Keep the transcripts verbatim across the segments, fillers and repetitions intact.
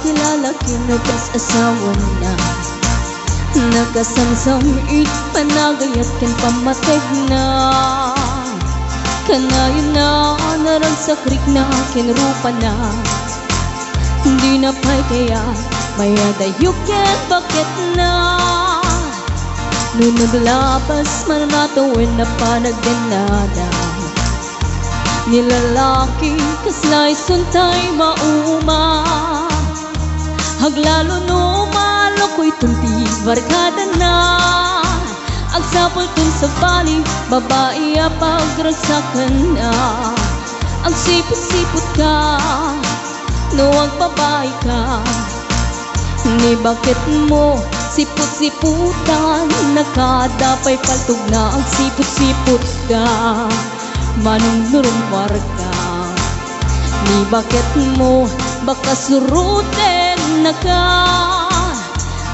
Kilala ken no kas-asawana. Nakasamsam iti panagayat ken pammategna. Kanayonna, naragsakrikna ken rupana. Dina pay kayat mayadayo ken baketna. No naglabas, mananatawen a panagdennada. Ni lalaki, kasla isun tay mauma. Aglalo no malukoy ton ti barkadana. Agsapulton sabali, babai a pagragsakanna. Agsiput-siputka, no agbabaika. Ni baketmo, siput-siputan, nakada pay paltogna, agsiput-siputka. Manong no rummuarka. Ni baketmo, baka surutennaka.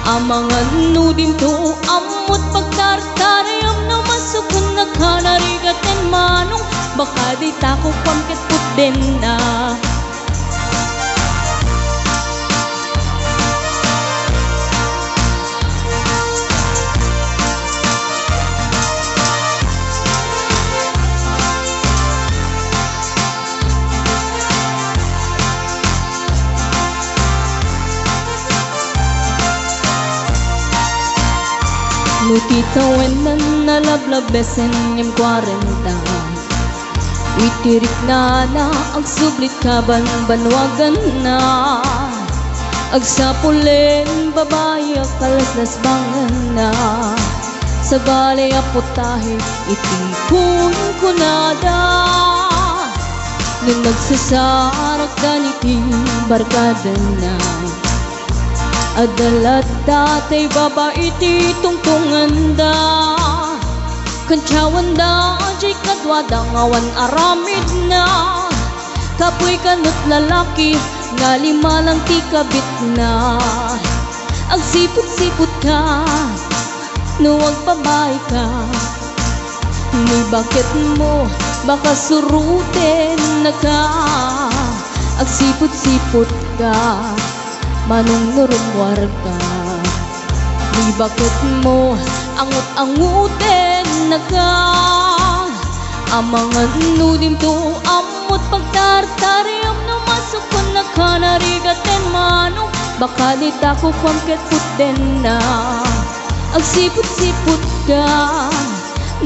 Amangan no dinto, ammot pagtartarayam no masukonnaka, narigat ken manong, baka dayta kukuam ket putdenna. No ti tawenan, nalablabesen ngem kuarenta. Iti riknana, agsublit kabanbanuaganna. Agsapulen, babai a kalaslasbanganna. Sabali a putahe iti kunkunada. No nagsasarakdan iti barkadana. Adda latta tay baba iti tungtunganda. Kantiawanda, diay kaduada nga awan aramidna. Kapuy kanut lalaki nga lima lang ti kabitna. Agsiput-siputka no agbabaika. Ni baketmo, baka surutennaka. Agsiput-siputka. Manong no rummuarka, ni baketmo, angut-angutennaka. Amangan no dinto, ammot pagtartariam no masukonnaka, narigat ken manong, baka dayta kukuam ket putdenna. Agsiput-siputka,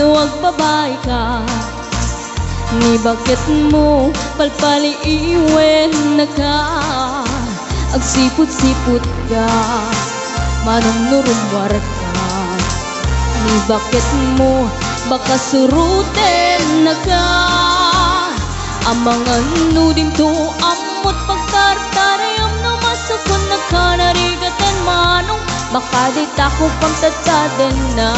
no agbabaika. Ni baketmo, palpaliiwennaka. Agsiput-siputka, manong no rummuarka. Ni baketmo, baka surutennaka. Amangan no dinto, ammot pagtartariam no masukonnaka, narigat ken manong, baka dayta kukuam tadtadenna.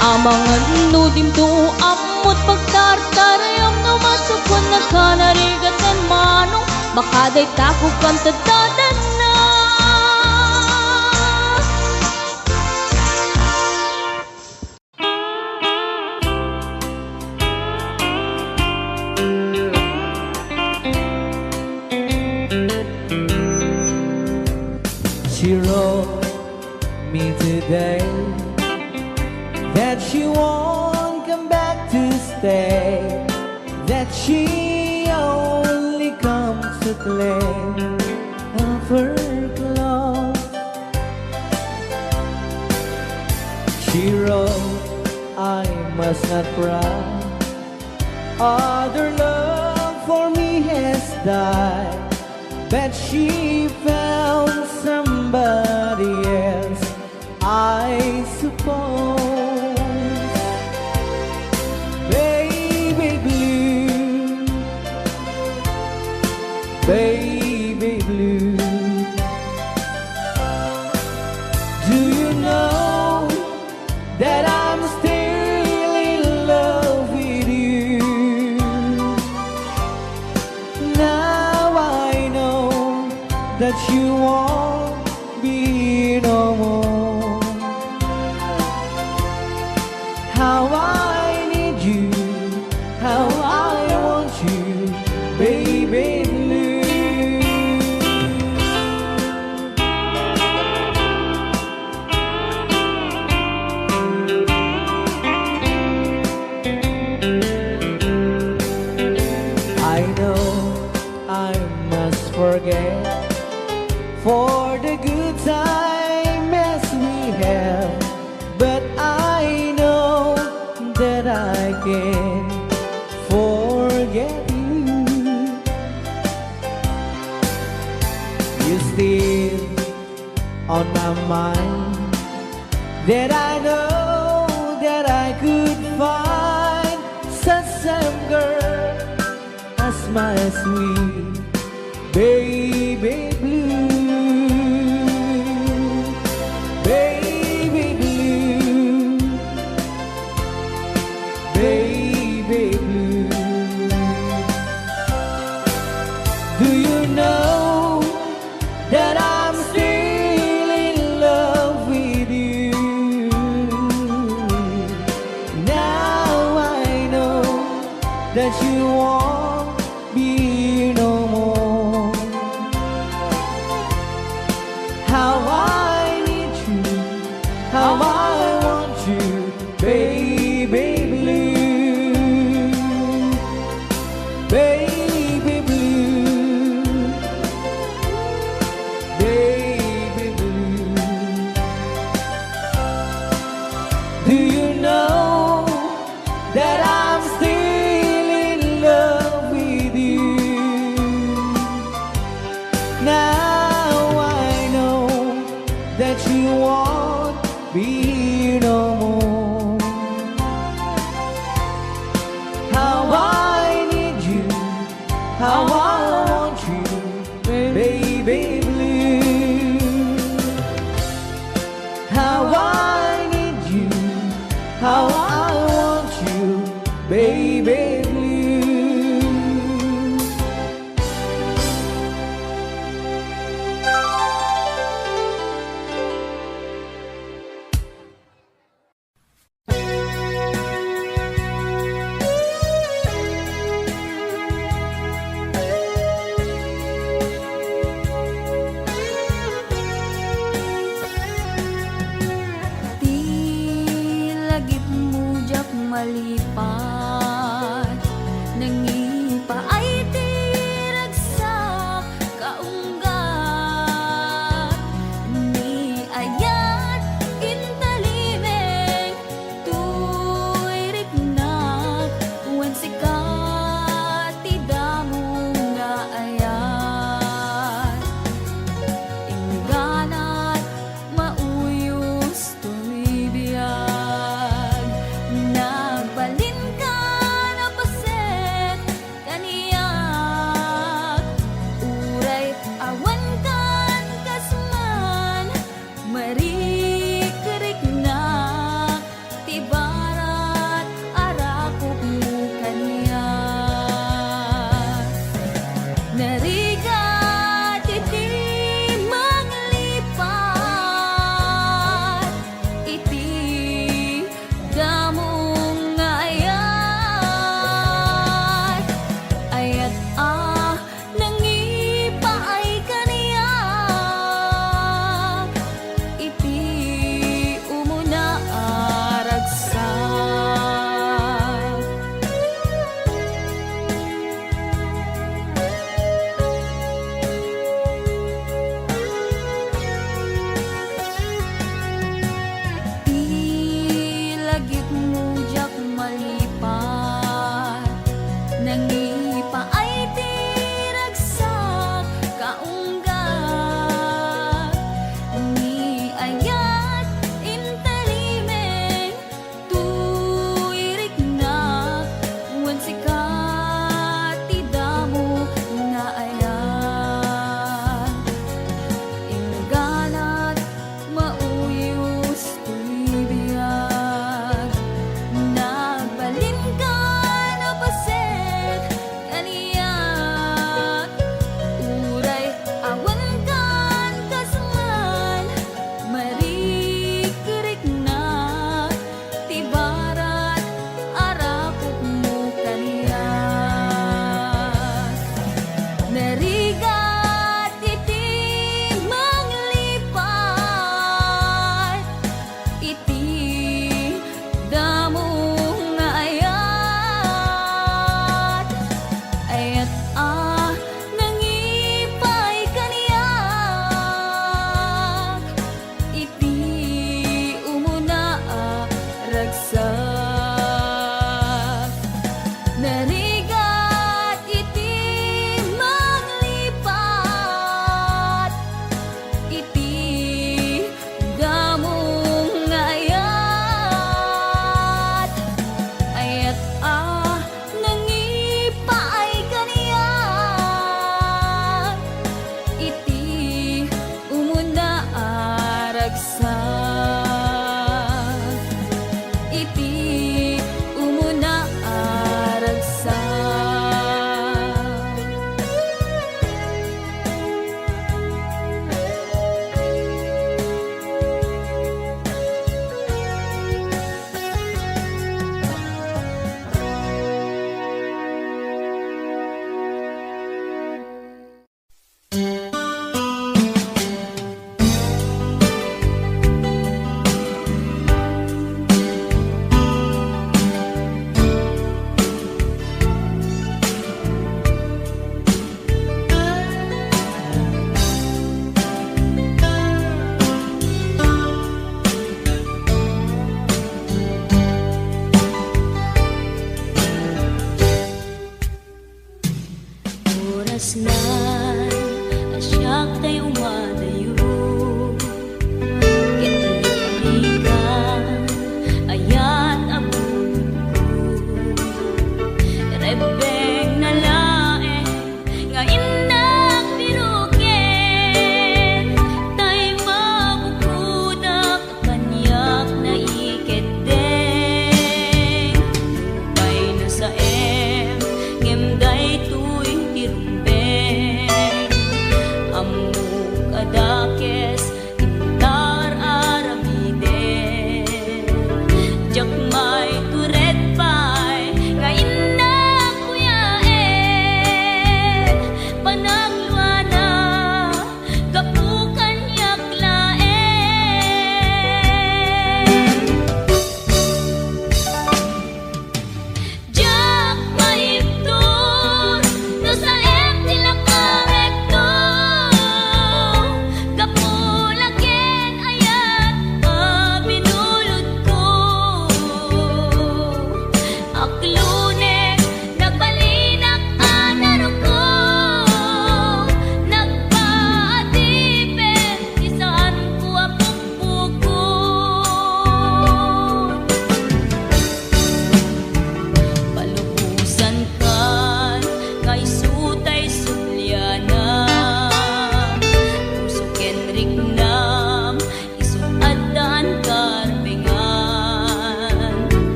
Amangan no dinto, ammot pagtartariam no masukonnaka, narigat ken manong, baka dayta kukuam tadtadenna. She wrote me today that she won't come back to stay, that she only comes to play of her clothes. She wrote, "I must not cry. Other love for me has died." But she found somebody else, I suppose. Baby blue, baby blue, do you know that I'm still in love with you? Now I know that you won't be here no more. How I need you, how I want you, baby blue. Time as we have, but I know that I can forget you. You're still on my mind, that I know that I could find such same girl as my sweet baby blue. Baby blue, baby blue. Do you know that I'm still in love with you? Now I know that you won't be no more. How I need you, how I want you, baby blue, baby blue, baby blue. Do you know that I'm still in love with you? Now I know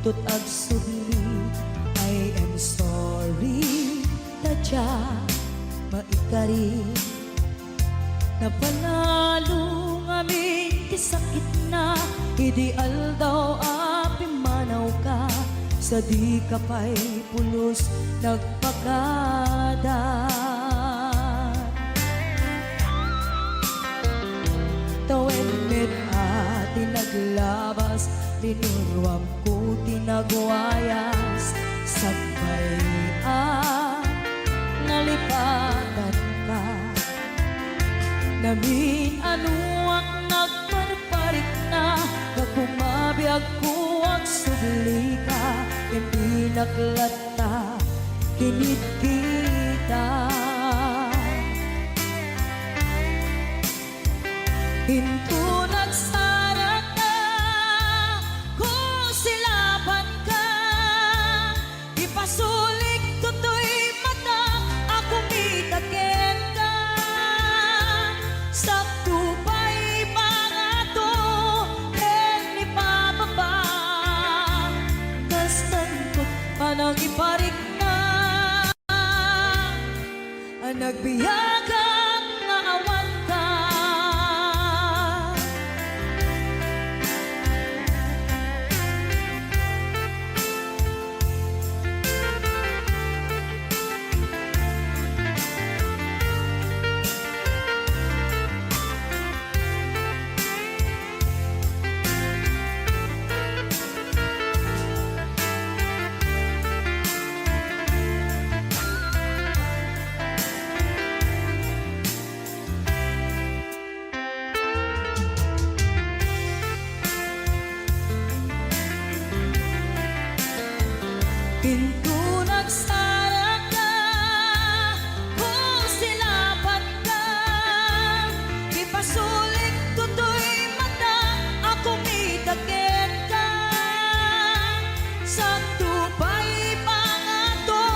Tut agsubli, I am sorry, ta dia maikari. Napanalo ngamin ti sakitna, idi aldaw a pimmanawka, sa dika pay pulos nagpakada. Tawen met a ti naglabas, linuruamko ti nagwayas, sakbay a nalipatanka. Namin-anuak nagparparikna, nga kumabiagko agsublika, ken binaklat ta kinit kita. Inton nagsarakka, kusilapanka, ipasulik toy mata a kumita kenka. Sakto pay pangato ken ipababa, kastan panangiparikna a nagbiagak nga awanka. Inton nagsarakka, kusilapanka, ipasulik toy mata a kumita kenka. Sakto pay pangato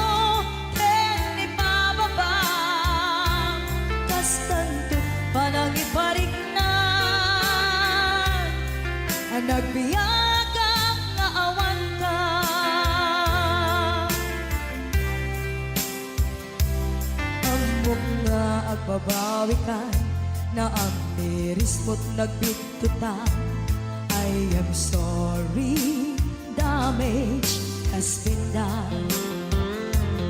ken ipababa, kastan panangiparikna a nagbiagak nga awanka. Ammok nga agbabawikan, naamirismo't nagbittutan. I am sorry, damage has been done.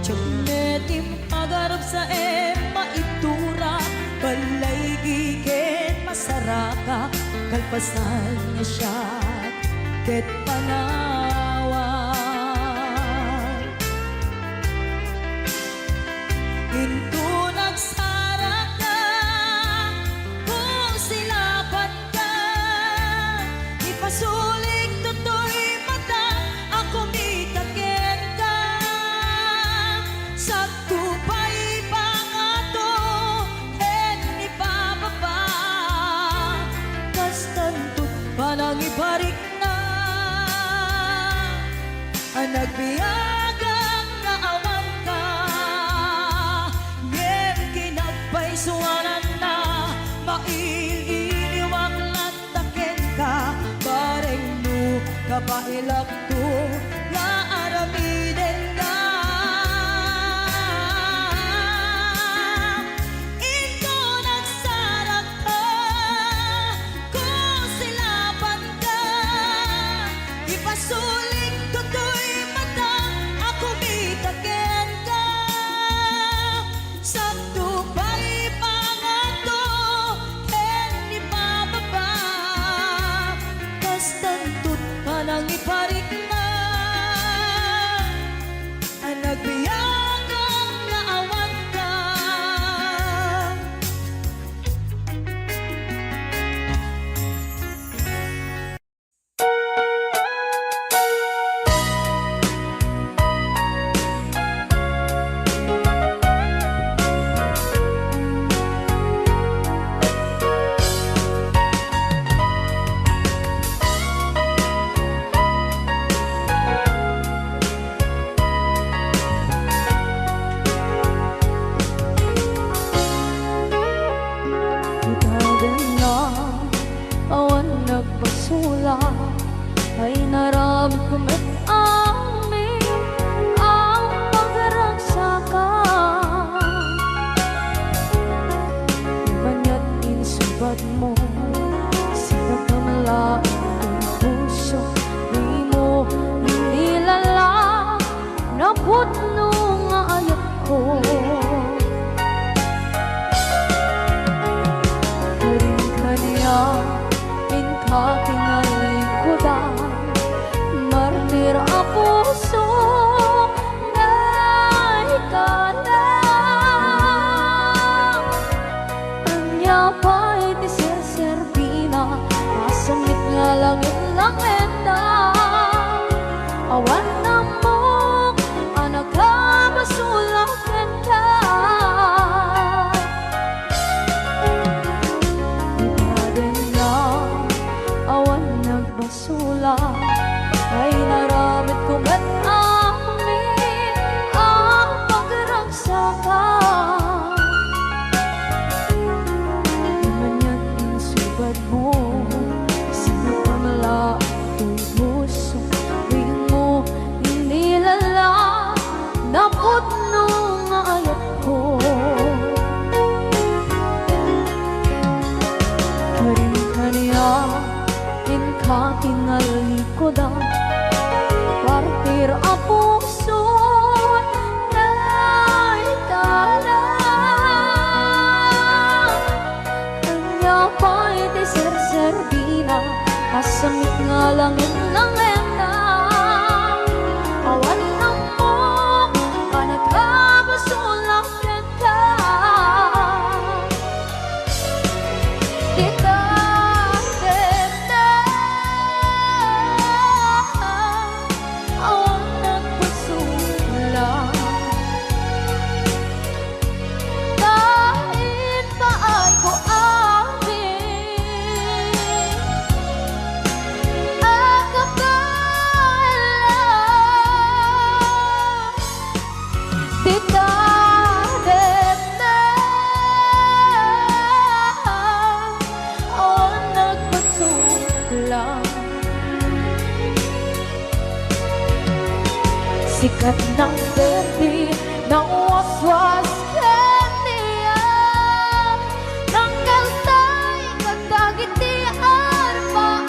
Diak met impagarup sa em maitura, balaygi ken masarakak, kalpasan nga siak ket panawak. Inton nagsarakka, kusilapanka, ipasulik toy mata a kumita kenka. Sakto pay pangato ken ipababa, kastan panangiparikna a nagbiagak nga awanka. Ngem kinagpaysuananna, mail-iliwak latta kenka, bareng no kabaelakto nga aramidenna. Inton nagsarakka, kusilapanka, ipasulik toy mata a kumita kenka. Sakto pay pangato ken ipababa, kastan panangiparikna a nagbiagak nga awanka. Itaden na awan nagpasula, ay narabko met Partir a puso, naitala. Ania pay ti serserbina, a samit nga langen-langenna. Awan ammok a nagkabasol a Dita, dita, awan nagpasula. Kain paay ko amin. Agabala. Dita, dita, awan nagpasula. Sikat nang perdi, nang waswas kaniya. Nangkaltay kadagiti arbaam.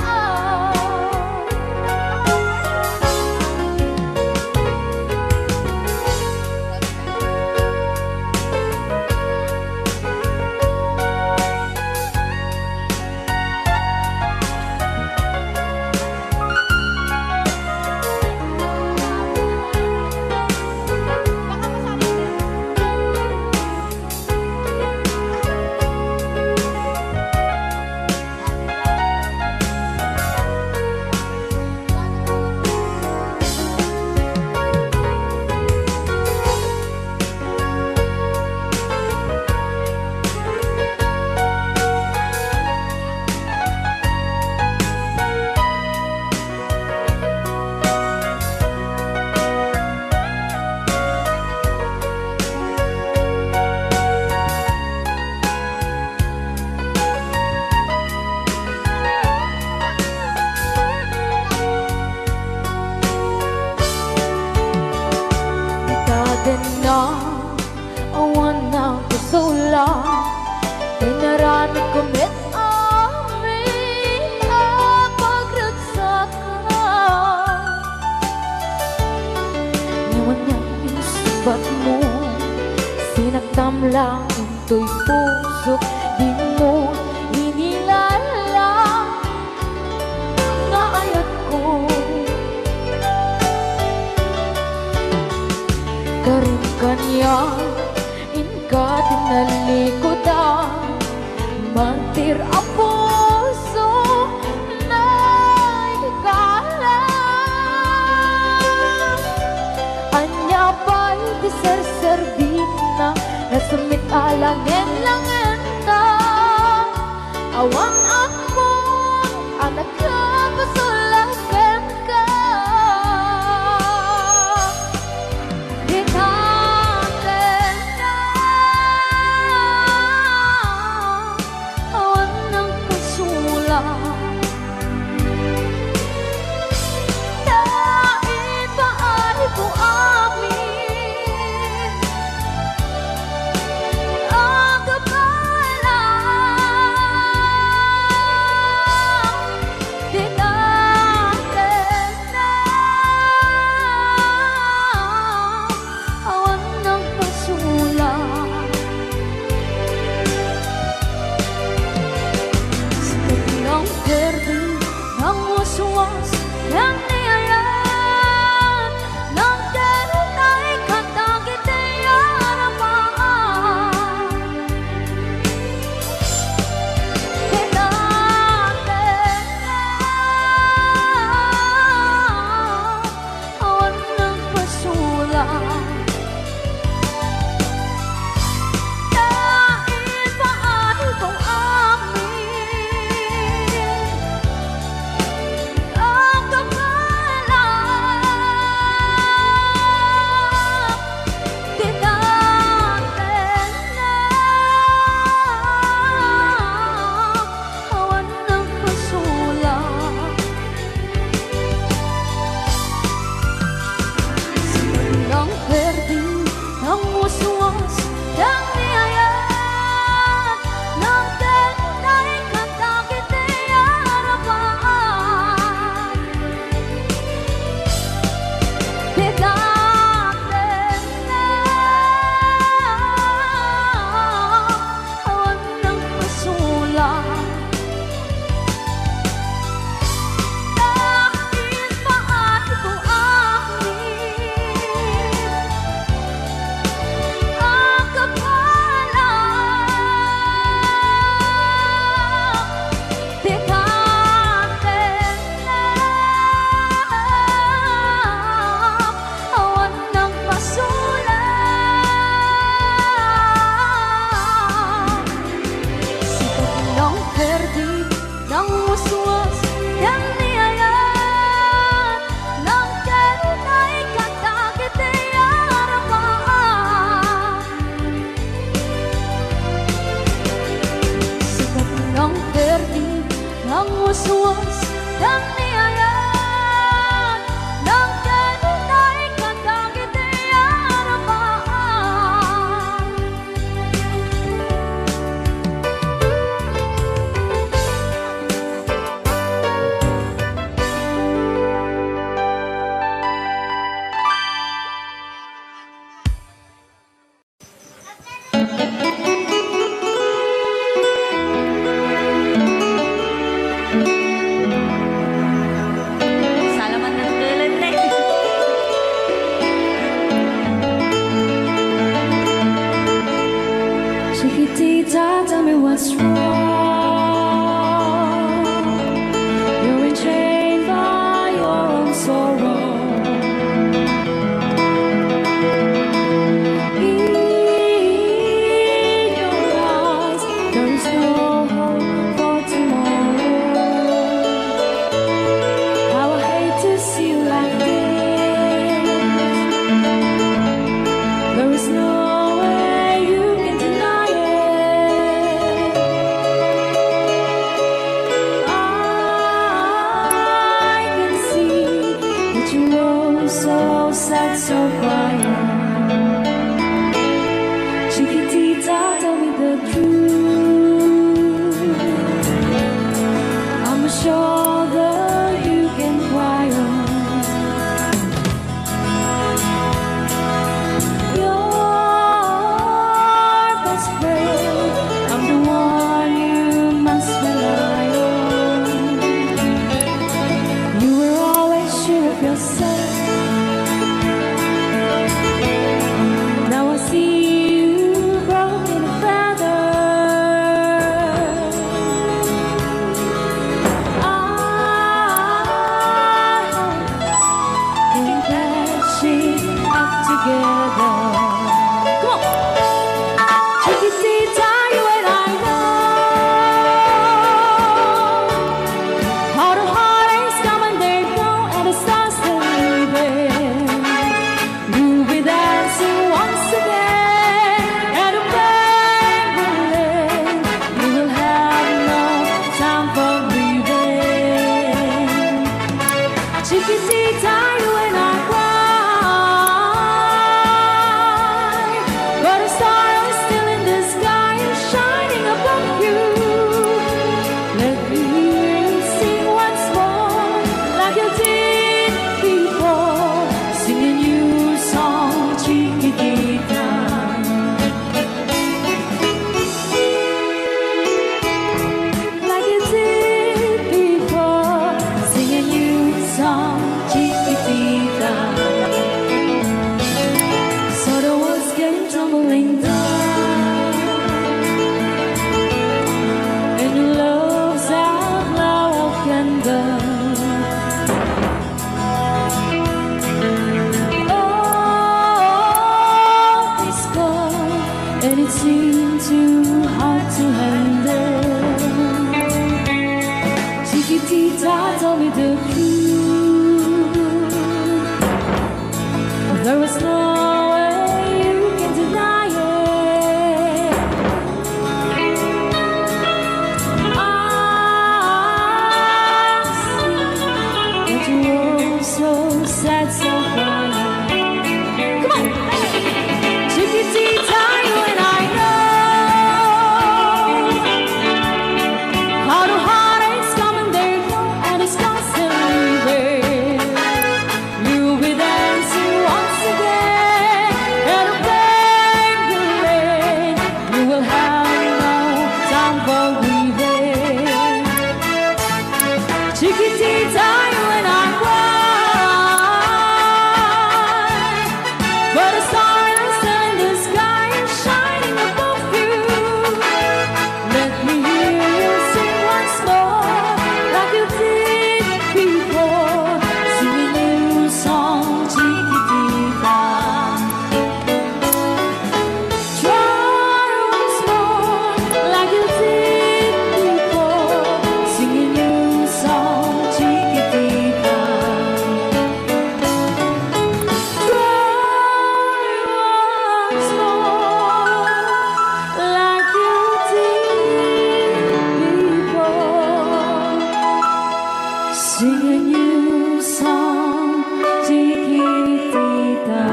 Itadenna awan nagpasula, inaramidko met amin a pagragsakan. Ngem ania ti insungbatmo, sinaktam lang intoy pusok, dimo inilala nga ayatko. Karon kaniak, inka tinalikudan, mantir a puso, naikala. Ania pay ti serserbina, nasumit a langen-langenta. Awan ammok a nagkabasol a kenka. Dita, dita, awan nagpasula. Naipaay ko amin. Agabala. Dita, dita, awan nagpasula. Sa biglang perdi, nangwaswas, naniayat, nagdaytay kadagiti arabaan. Dita, dita, awan nagpasula. Naipaay ko amin. Agabala. Dita, dita, awan nagpasula. Sa biglang perdi, nangwaswas, naniayat, nagdaytay kadagiti arabaan. You were so sad, so quiet. Chiquitita, tell me the truth. I'm a shoulder you can cry on. Your best friend, I'm the one you must rely on. You were always sure of yourself. Now I see you broken and feathered. I hope we can patch it up together. Come on. Chiquitita, you and I know how the heartaches come and they go, and the stars are leaving. We'll be dancing once again, and the pain will end. We will have no time for grieving. Chiquitita, you and I cry, but a star is still in the sky, shining above you. Let me hear you sing once more, like you did before. Sing a new song, Chiquitita. Like you did before, sing a new song, Chiquitita. So the world's getting tumbling down, and your love's outlaw of candle. Oh, this cold, and it seemed too hard to handle. Chiquitita, tell me the truth. There was no way you can deny it. I see that you were so sad, so quiet. Come on! Chiquitita, you and I know how the heartaches come and they go, and the stars are leaving. You'll be dancing once again, and the pain will end. You will have no time for grieving. Chiquitita, you and I cry, but a star is in the sky, shining above you. Let me hear you sing once more, like you did before. Sing a new song, Chiquitita. Try once more, like you did before. Sing a new song, Chiquitita. Try once more, like you did before. Sing a new song, Chiquitita.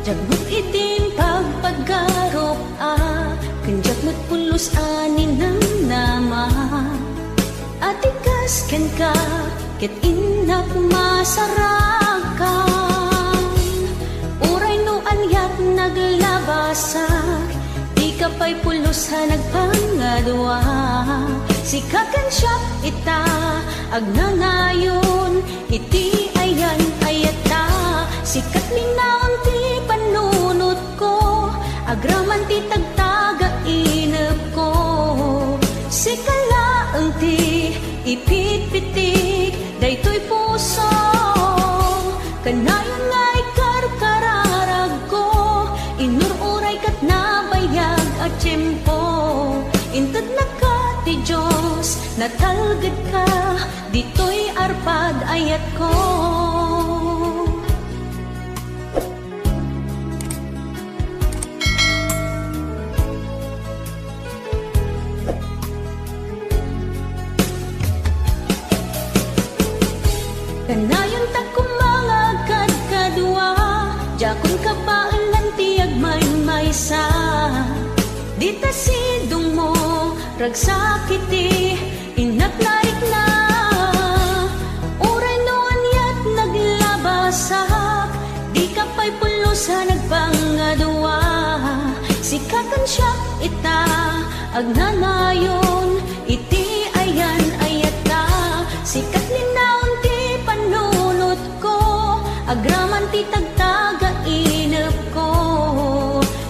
Diak met itin pagpagarup a, ken diak met pulos a ninamnama. Atikas kenka, ket innak masarakan. Uray no aniat naglabasak, dika pay pulos a nagpangadua. Sika ken siak ita, agnanayon iti ayan-ayatta. Sika met laeng ti panunot ko, agraman ti tagtagainepko. Sika laeng ti ipitpitik daytoy puso. Kanayon nga ikarkararagko, inur-uray ket nabayag a tiempo. Intednaka ti Dios, natalgedka, ditoy arpad ayatko. Dita sidongmo, ragsak iti innak narikna. Uray no aniat naglabasak, dika pay pulos a nagpangadua. Sika ken siak ita, agnanayon iti ayan-ayatta. Sika ti linnaon ti panunot ko, agraman ti tagtaga inepko.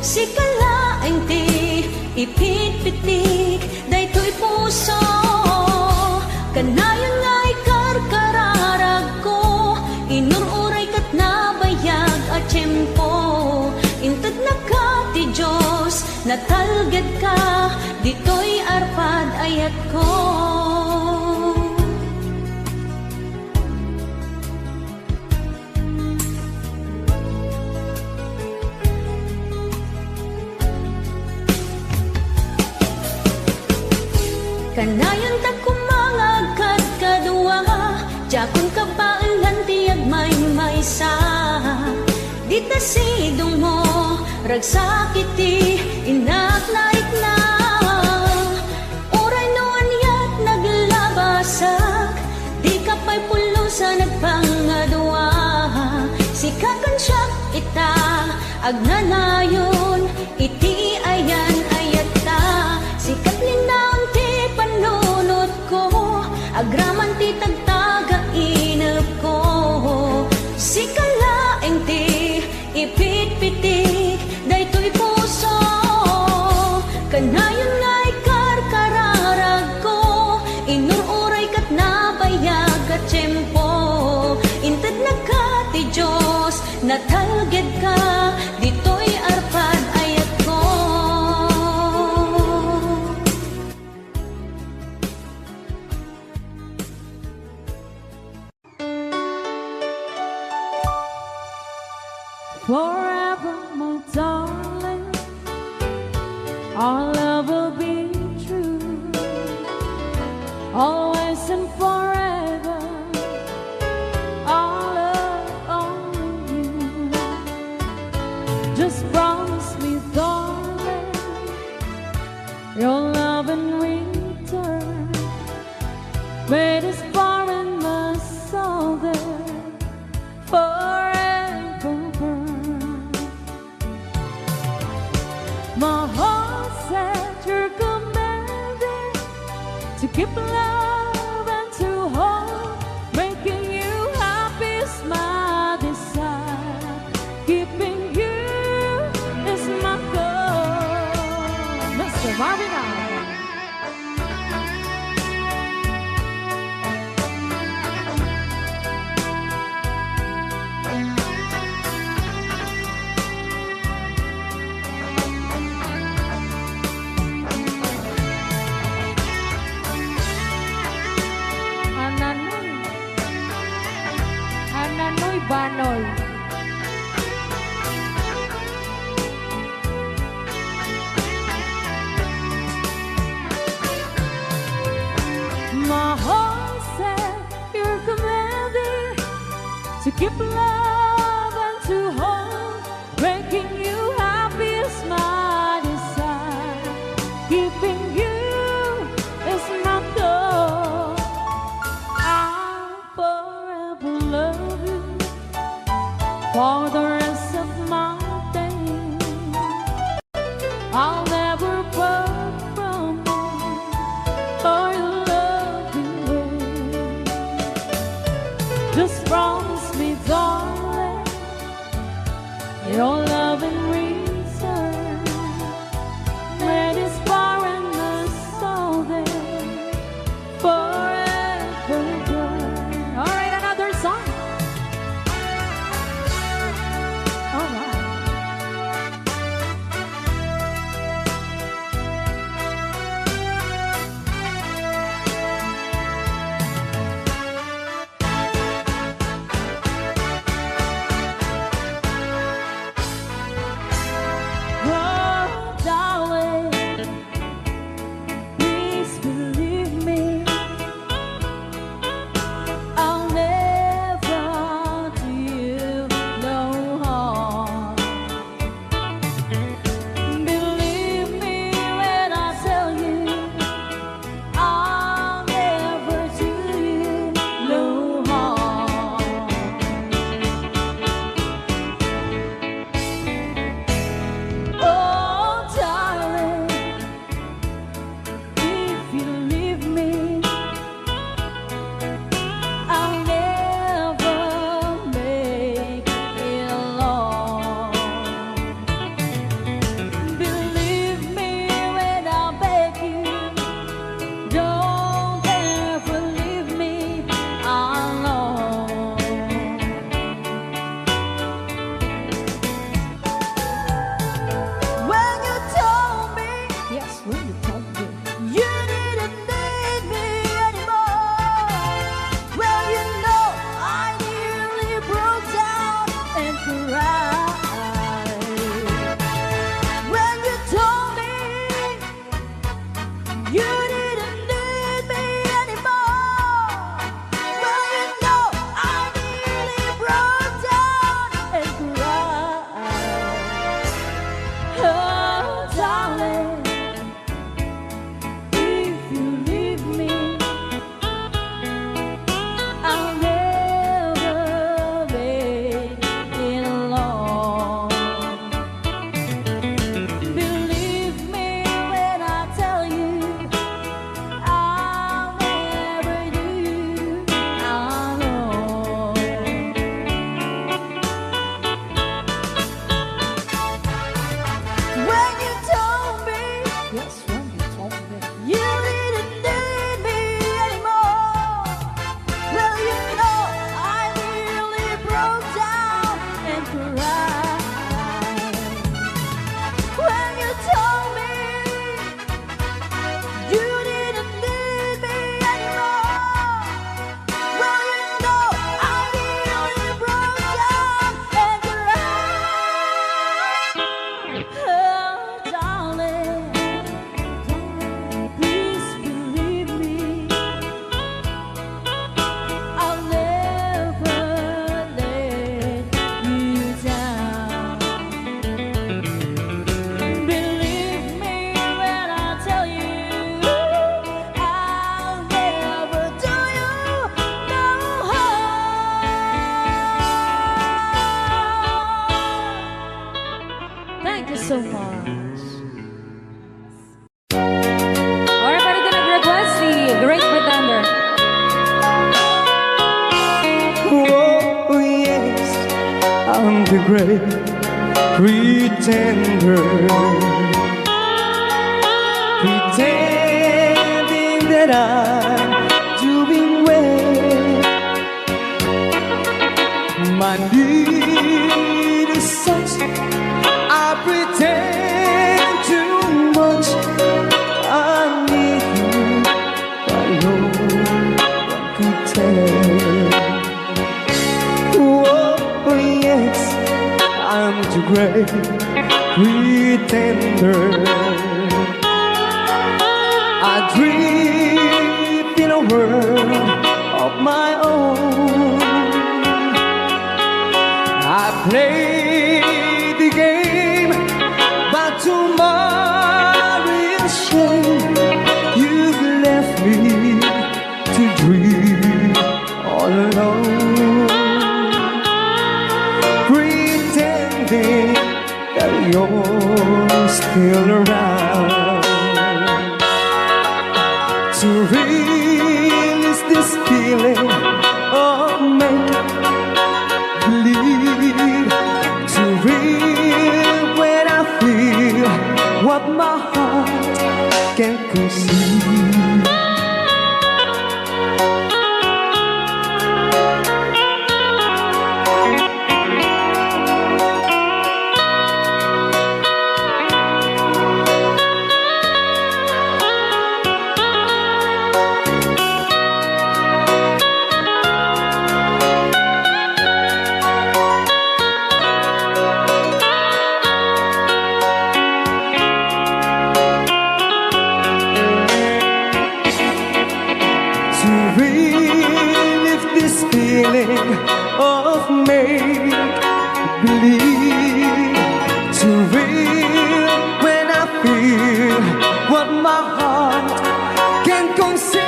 Sika laeng ti ipitpitik daytoy puso. Kanayon nga ikarkararagko, inur-uray ket nabayag a tiempo. Intednaka ti Dios, natalgedka, ditoy arpad ayatko. Kanayon ta koma nga agkadkadua, diakon kabaelan ti agmaymaysa. Dita sidongmo, ragsak iti innak narikna. Uray no aniat naglabasak, dika pay pulos a nagpangadua. Sika ken siak ita, agnanayon iti ayan-ayatta. Sika ti linnaon ti panunotko, agraman ti tagtaga inepko. Sika laeng ti ipitpitik daytoy puso. Kanayon nga ikarkararagko, inur-uray ket nabayag a tiempo. Intednaka ti Dios, natalgedka, ditoy arpad ayatko. Forever, my darling, our love will be true. Always and forever, our love only you. Just promise me, darling, your love in return. Where this foreign must sound forever burn. My heart said you're commanded to keep love and to hold. Making you happy is my desire. Keeping you is my goal. Mister Marvin Allen. Ananoy. Ananoy Banoy. My heart said you're commanding to keep love and to hold. Making you happy is my desire. Keeping you is my goal. I'll forever love you for the rest of my days. I'll never part from you or your loving ways. Just promise me, darling, your love in return. Let this foreign soul there forever burn. All right, another song. All right. Cry when you told me you didn't need me anymore. Well, you know I nearly broke down and cried. Oh, darling, if you leave me, I'll never make it alone. Believe me when I tell you, I'll never do you alone. When you told me, yes, when you told me you didn't need me anymore, well, you know I nearly broke down and cried. When you told me you didn't need me anymore, well, you know I nearly broke down and cried. Oh, darling, please believe me. I'll never let you down. Believe me when I tell you, I'll never do you no harm. Thank you so much. Alright, pwede din nag-request si Great Pretender. Oh, yes, I'm the great pretender. Pretending that I'm doing well. My need is such, I pretend too much. I need you, but no one could tell. Oh, yes, I'm the great pretender. I drift in a world of my own. I play the game, but to my real shame, you've left me to dream all alone, pretending that you're still around. To release this feeling of make believe, to real when I feel what my heart can conceive. To relieve this feeling of make believe, to real when I feel what my heart can conceive.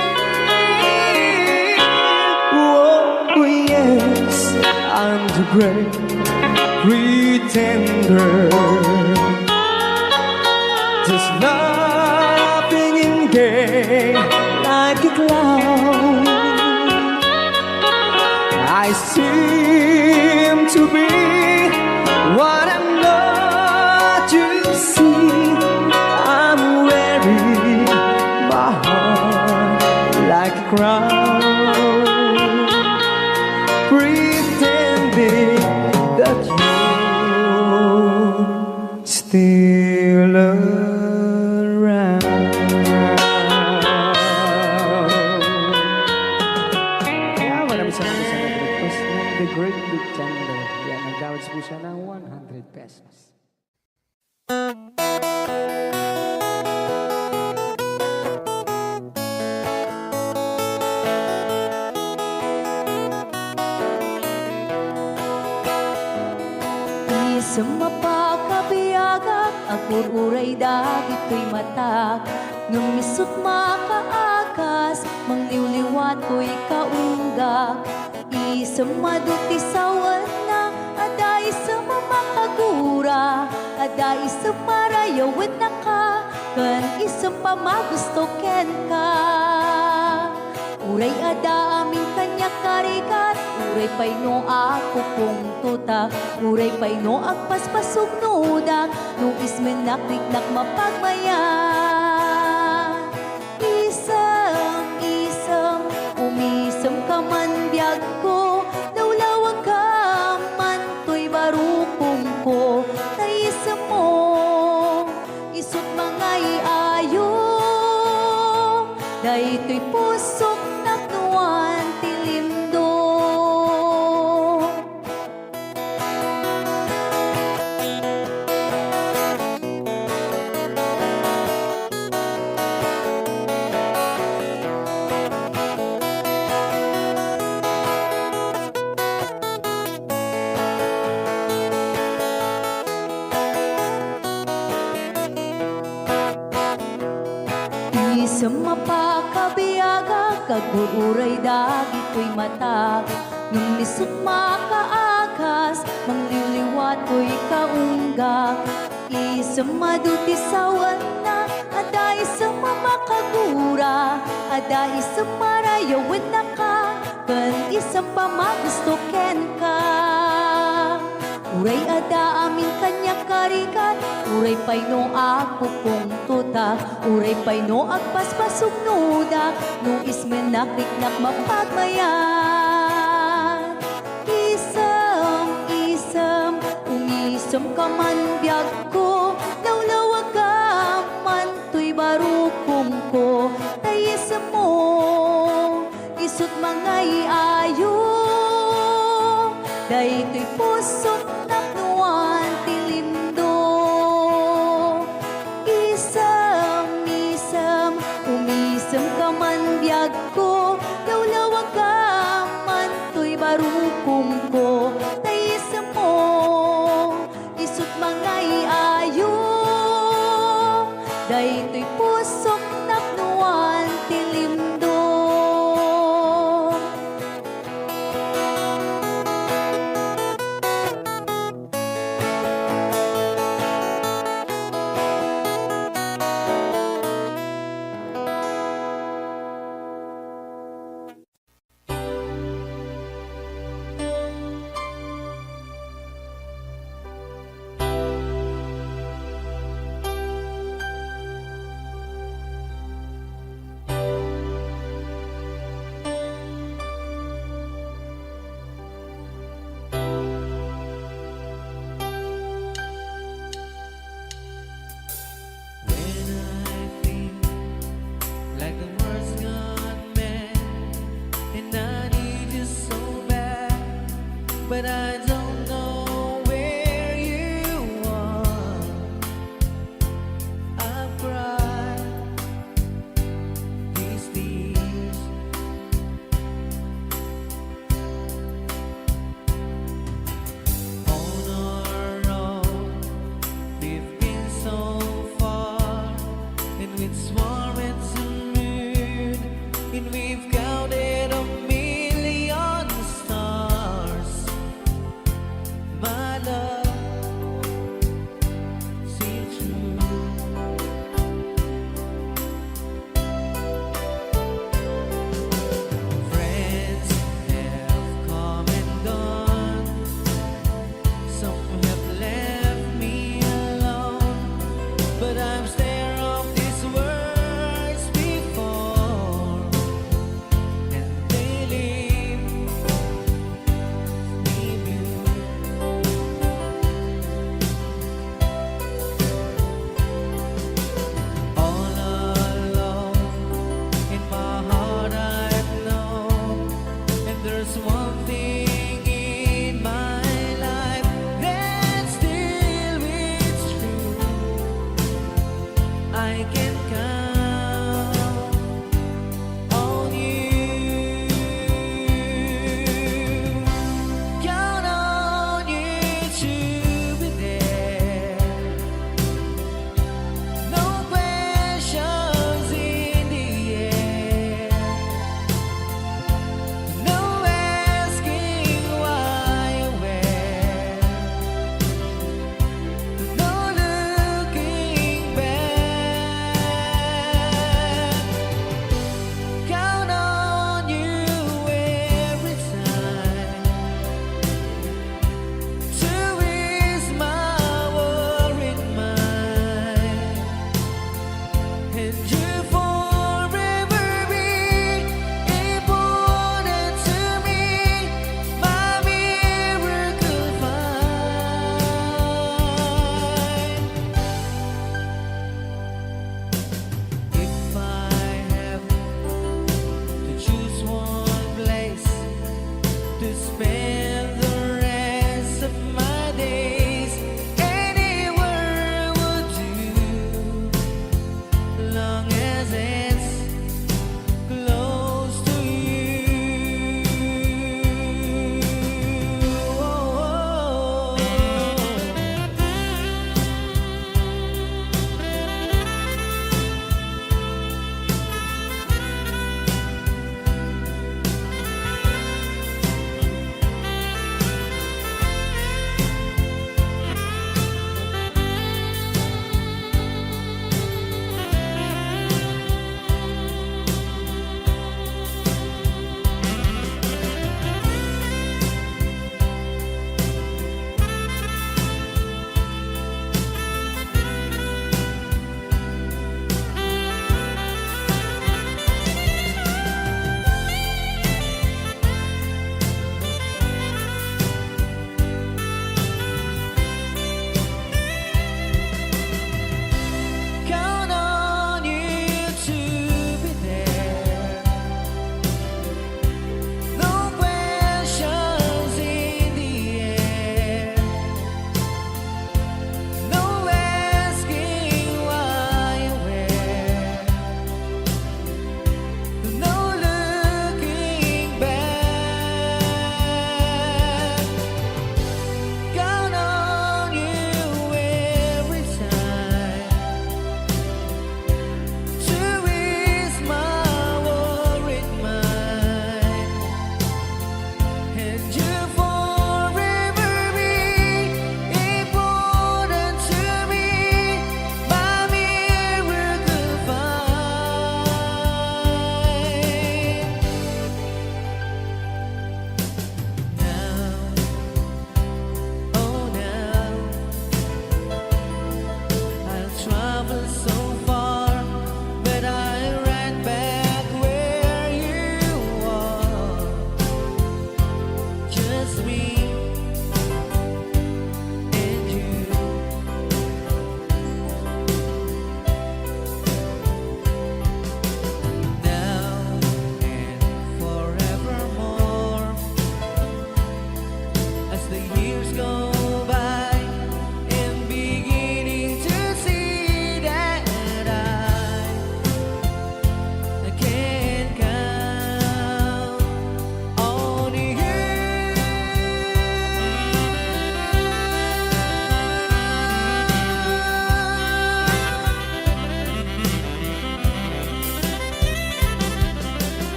Oh, yes, I'm the great pretender, just laughing in gay like a clown. I seem to be what I'm not, you see. I'm wearing my heart like a crown, pretending that you still around. Kaya maraming salamat sa nag-request ng The Great Big Thunder. Yan ang Siya ng one hundred pesos. Isem a pakabiagak, agur-uray dagitoy matak. Ngem isut' makaagas, mangliwliwa toy kaunggak. Isem adu ti sawenna, adda isem a makagura, adda isem a rayawennaka, ken isem a magusto kenka. Uray adda amin kaniak a rigat, uray pay no agpupungtotak, uray pay no agpaspasugnodak, no ismennak riknak mapagmayat. Isem, isem, umisemka man biagko, lawlawagkam man toy barukongko, ta isemmo, isut' mangay-ayo, daytoy pusok tapno awan ti limdo. Isem a pakabiagak, agur-uray dagitoy matak. Ngem isut' makaagas, mangliwliwa toy kaunggak. Isem adu ti sawenna, adda isem a makagura, adda isem a rayawennaka, ken isem a magusto kenka. Uray adda amin kaniak a rigat, uray pay no agpupungtotak, uray pay no agpaspasugnodak, no ismennak riknak mapagmayat. Isem, isem, umisemka man biagko, lawlawagkam man toy barukongko, ta isemmo, isut' mangay-ayo, daytoy pusok tapno awan ti limdo. Isem, isem, umisemka man biagko, lawlawagkam man toy barukongko, ta isemmo, isut' mangay-ayo,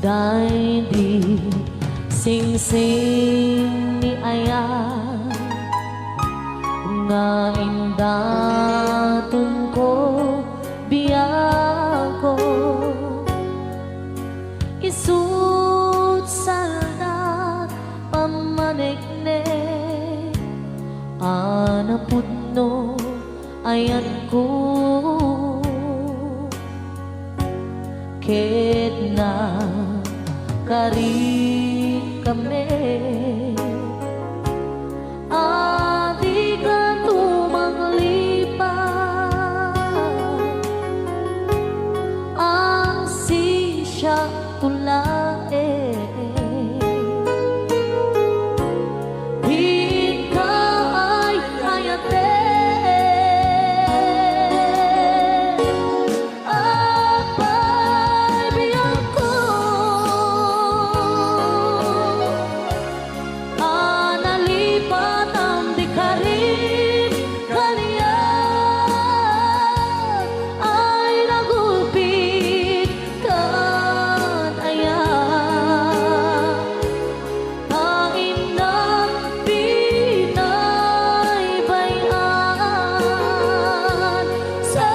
Daydi singsing ni ayat nga indatonko, biagko, isut' saldat pammaneknek a napudno ayatko. Ket nagkarikami a dika tumanglipat, ansi siak tulaen. Dika ay-ayaten, apay, biagko, a nalipatam di karim kaniak ay nagulpit kan ayat. Painnak binaybay-an sa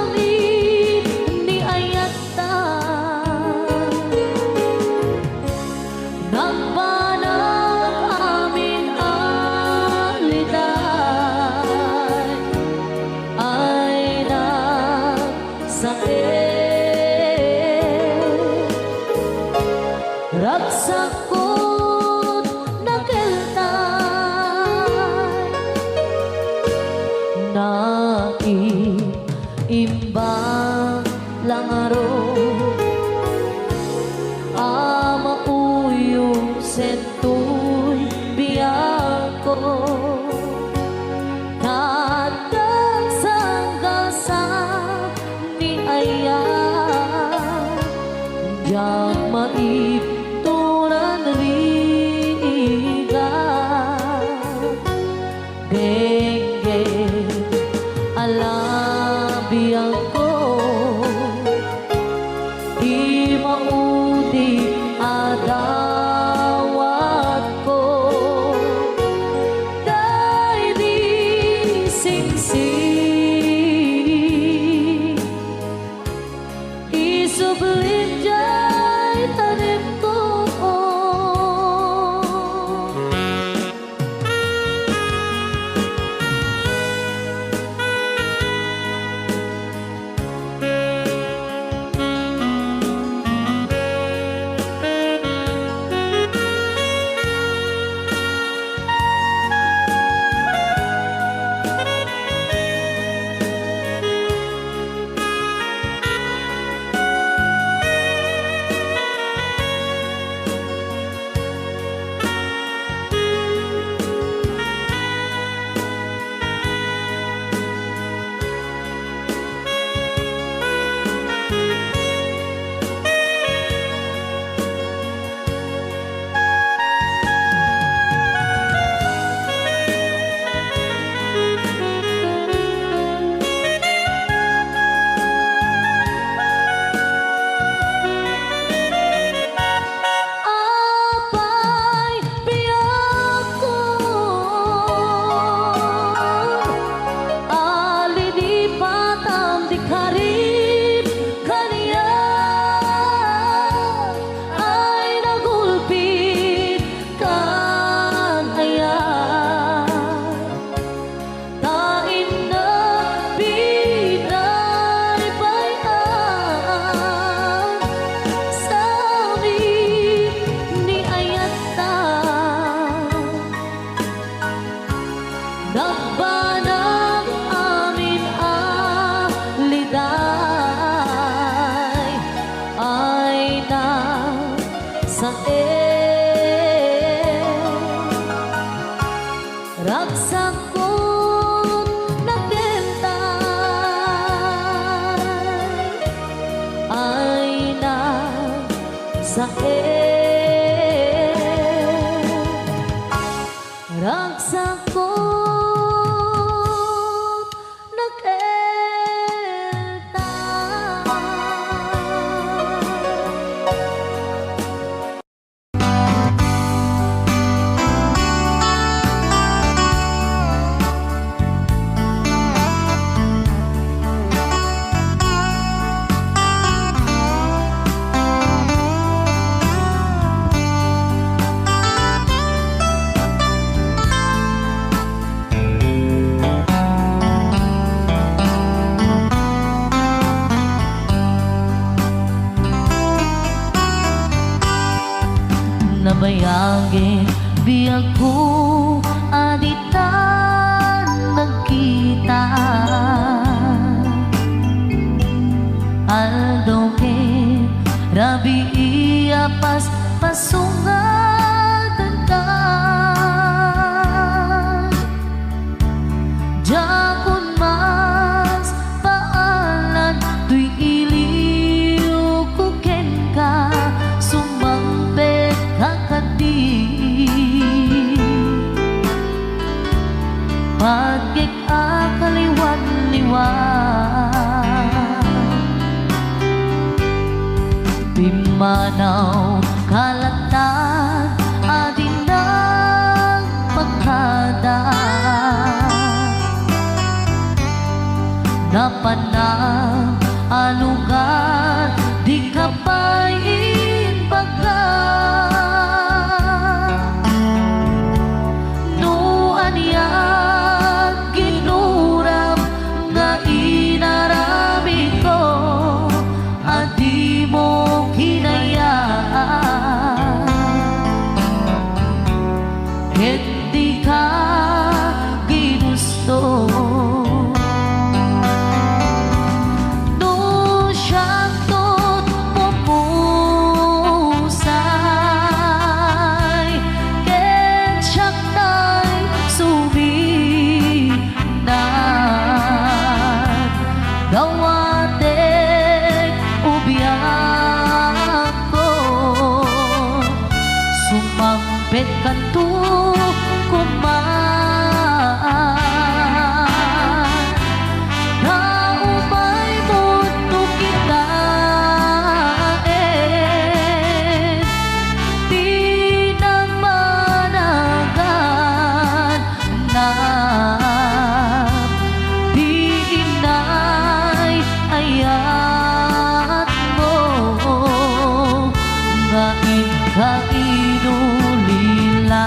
amin ni ayatta. Nagbanag amin a liday ay nagsakit. Ragsakot nakeltay, naimbag la ngarud a mauyongsen toy biagko. Tatag sanggasan ni ayat, diak maibturan rigat. Dengue, ala, biagko, ti maudi a dawatko. Daydi singsing, isublim diay tanekko. Apay, biagko, a linipatam di karim kaniak ay nagulpit kan ayat. Ta innak binaybay-an sa amin ni ayatta. Nagbanag amin a liday ay nagsakit. Ragsakot nakeltay ay nagsakit. Ragsakot nakeltay. Agko a ditan nagkita, aldaw ken rabii a paspasungan. Diakon maspaalan toy iliwko kenka, sumangpetka kadi. Patgek a kaliwanliwan. Pimmanaw ka latta a di nagpakada. Napanam a lugar, dika pay imbaga. No anian ginuram nga inaramidko, a dimo kinayat ket dika ginusto. No siakto't pumusay ket siak tay sumi- nagdawatek ubiakko, sumangpetkanto koma. Ta umay met no kitaen ti nagbanag na ti inay-ayatmo nga inka inulila.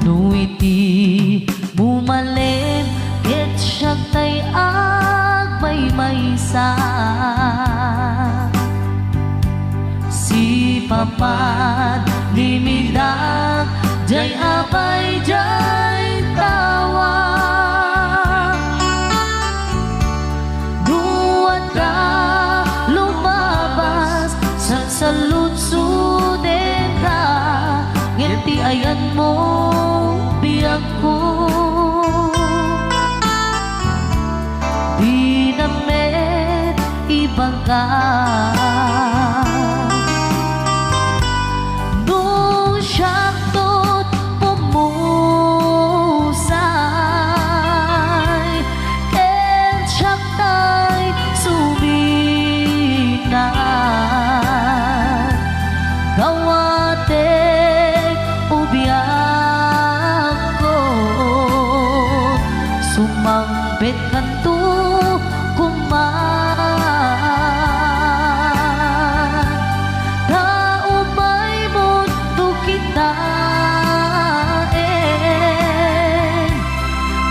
No iti bumalem ket siak tay agmaymaysa. Sipapanimidak diay apay diay tawa. No adda lumabas, sansaludsodenka, ngem ti ayanmo, biagko, dinam met ibaga. No siakto't pumusay, ken siak tay suminag, dawatek ubiakko, sumangpetkanto koma. Ta umay met no kitaen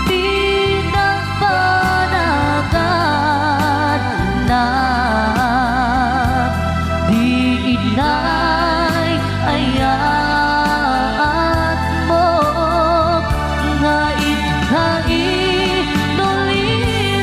ti nagbanag na di inay-ayatmo nga inka inulila.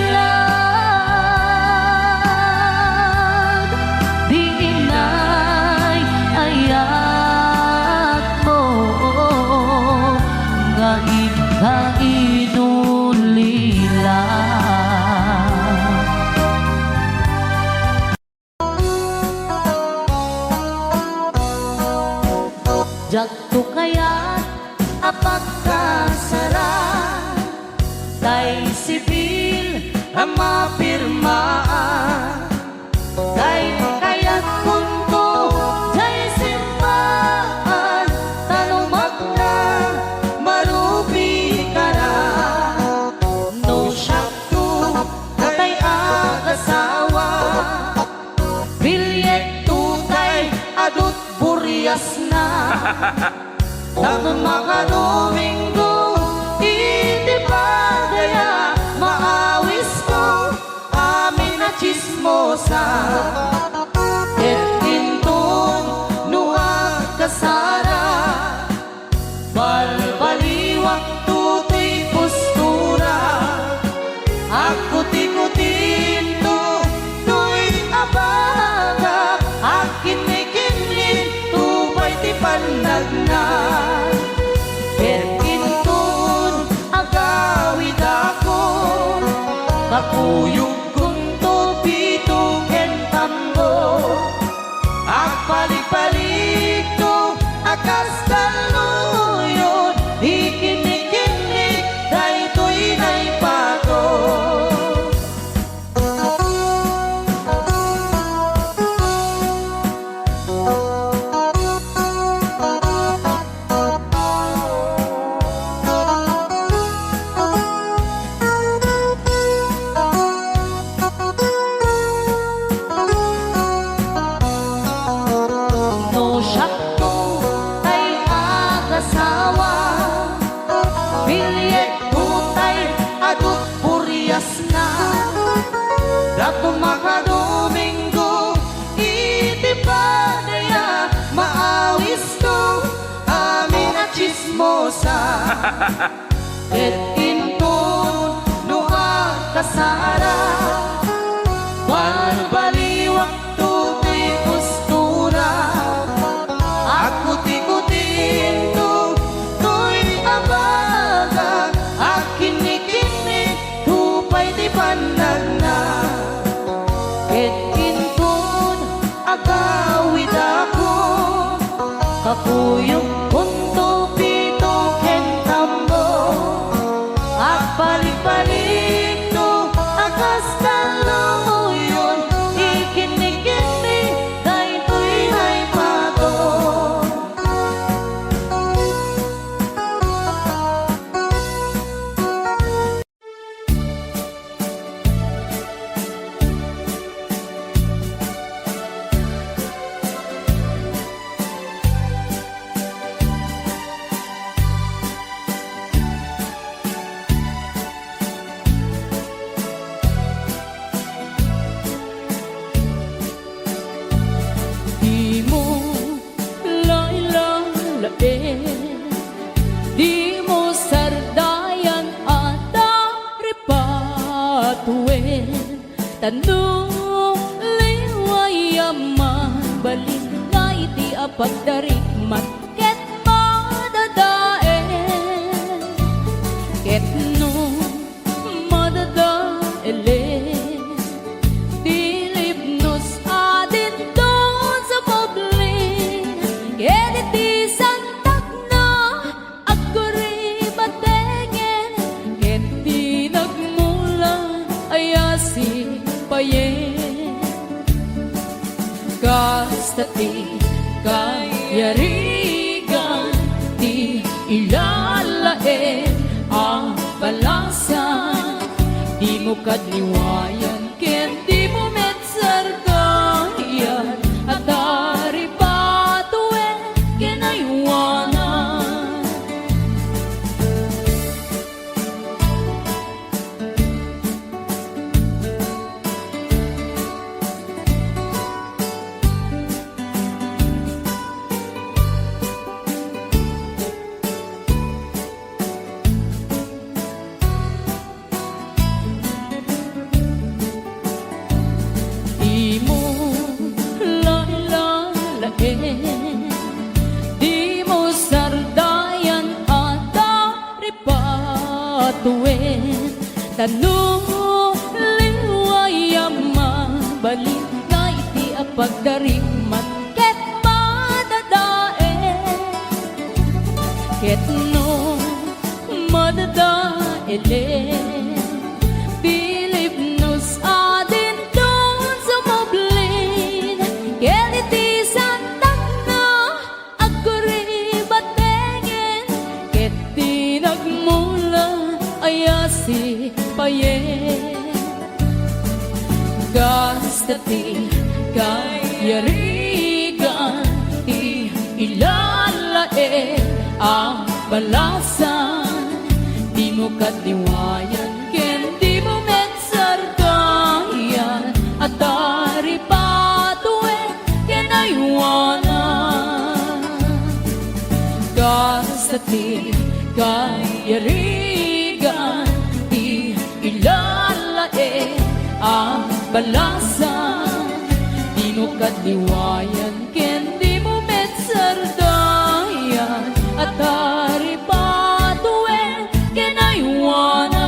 Diakto kayat a pagkasaraan, tay sibil a mapirmaan. Tay kayatkonto, tay simmaan, ta no magna, marubikana. No siakto, tay agasawa, bilyekto tay adut buriasna. Tapno makadomingo iti padaya, maawisko amin a tsismosa. Ket inton no agkasara, balbaliwakto toy postura. Agkutikutinto toy abaga, agkinnikinninto pay ti pannagna. Ket inton agawidakon, kakuyogkonto pito ken tambor. Agpaligpaligto a kas talloyon, ikinnikinnik daytoy naipato. No siakto tay agasawa, bilyekto tay adut buriasna. Tapno makadomingo iti padaya, maawisko amin a tsismosa. Ket inton no agkasara, balbaliwakto toy postura. Agkutikutinto toy abaga, agkinnikinnikto pay ti pannagna. Ket inton agawidakon, kakuyogkonto pito ken tambor. Agpaligpaligto a kas talloyon, ikinnikinnik daytoy naipato. Dimo lailalaen, dimo sardayan a taripatoen, ta no liway a mabalin nga iti a pagdarikmat ket madadael, ket no madadaelen ti libnos a dinto sa publin, ket iti santakna agkuribatengen, ket ti nagmula a sipayen. Kasta ti kayarigan ti ilalaen a balasa, dimo kad liwayan ken dimo met sardayan a taripatoen ken aywanan. Dimo lailalaen, dimo sardayan a taripatoen, ta no liway a mabalin nga iti a pagdarikmat ket madadael. Ket no madadaelen, bilib no sadinton sumublin, ket iti santakna agkuribatengen, ket ti nagmula aya sipayen. Kasta ti kayarigan ti ilalaed a balasan, dimo kadliwayan ken dimo met sardayan a taripatuen ken aywanan. Kasta ti kayarigan ti ilalaed a balasan, dimo kadliwayan ken dimo met sardayan a taripatuen ken aywanan.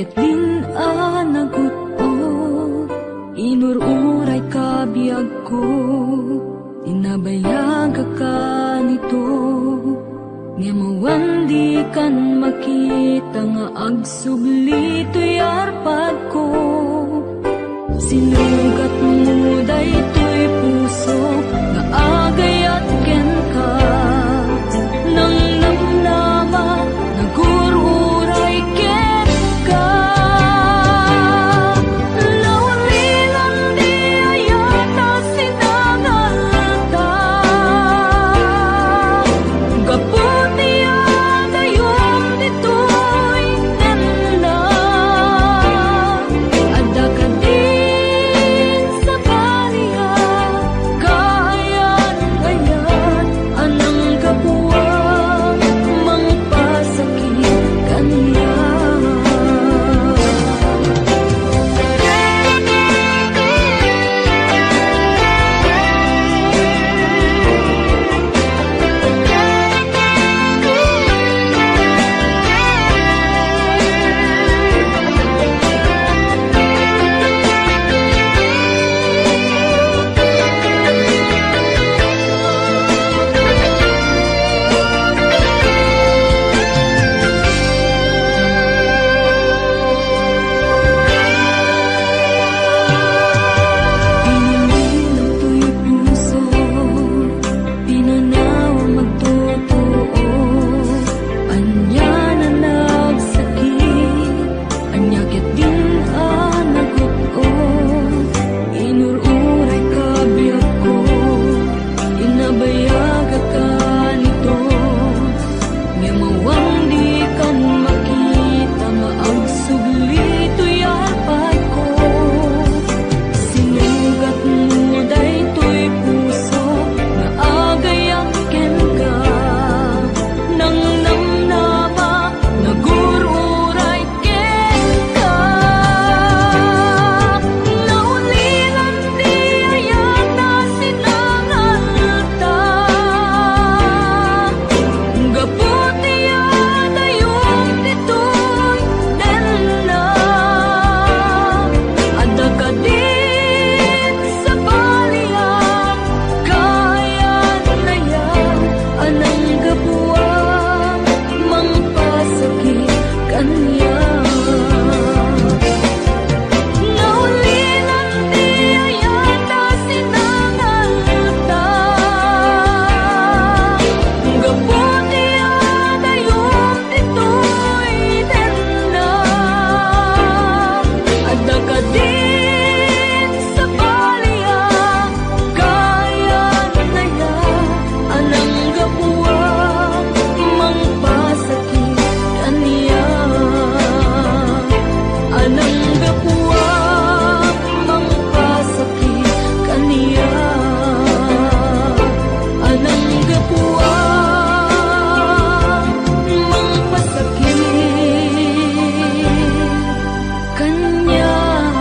Ket din a nagut-ot, inur-uray ka biagko, tinabayagaka nito. Ngem awan dikan makita nga agsubli toy arpadko. Sinugatmo daytoy puso nga agayat kenka. Nangnamnama, nagur-uray kenka. Naulilan di ayat a sinangalta. Gapu ti adayom ditoy nenna. Adda kadin sabali a kaayan-ayan a nanggapuan mangpasakit kaniak. Pinili toy puso, pinanaw magtotoo, ania a nagsakit, ania ket din a nagut-ot, inur-uray ka biagko, inabayagaka nito. Ngem awan dikan makita nga agsubli toy arpadko. Sinugatmo daytoy puso nga agayat kenka. Nangnamnama, nagur-uray kenka. Naulilan ti ayat a sinangalta. Gapu ti adayom ditoy nenna. Adda kadin sabali a kaayan-ayan a nanggapuan mangpasakit kaniak. Naulilan ti ayat a sinangalta. Gapu ti adayom ditoy nenna. Adda kadin sabali a kaayan-ayan a nanggapuan mangpasakit kaniak. A nanggapuan mangpasakit kaniak. A nanggapuan mangpasakit kaniak.